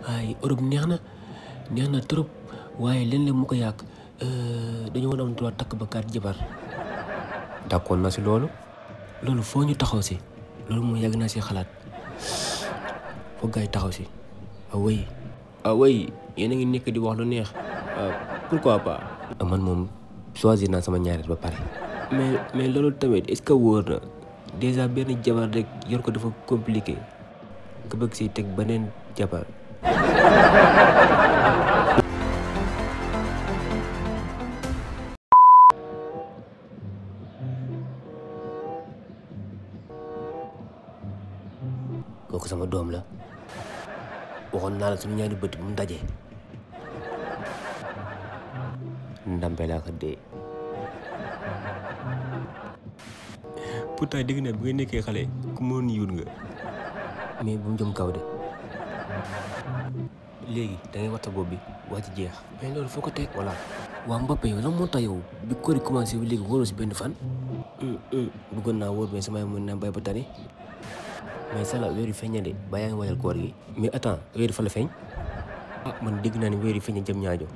ay Europe neex na trop waaye leen mu ko yàq dañu war a am droit takk ba 4 jabar. d'accord na si loolu foo ñu taxaw si loolu moom yàgg naa si xalaat foo gars yi taxaw si away yéen a ngi nekk di wax lu neex pourquoi pas. man moom choisir naa sama ñaareel ba pare. mais loolu tamit est-ce que wóor na déjà benn jabar rek yor ko dafa compliqué nga bëgg si teg beneen jabar. kooku sama doom la waxoon naa la suñu ñaari bët bu mu dajee ndampe laa ko dee. pourtant dégg naa bi nga nekkee xale ku mënoon yuut nga mais bu mu jëm kaw de léegi da ngay waxta bopp bi waa ci jeex. mais loolu foo ko teg voilà. waa Mbappé yow lan moo tax yow bi koor yi commencé ba léegi wóoroo si benn fan. bëggoon naa wóor mais sama yaay mën naa bay ba tane mais sala weer yi feeñ na de ba yaa ngi waajal koor gi. mais attends weer yi fa la feeñ. man dégg naa ne weer yi feeñ na jëm ñaajo.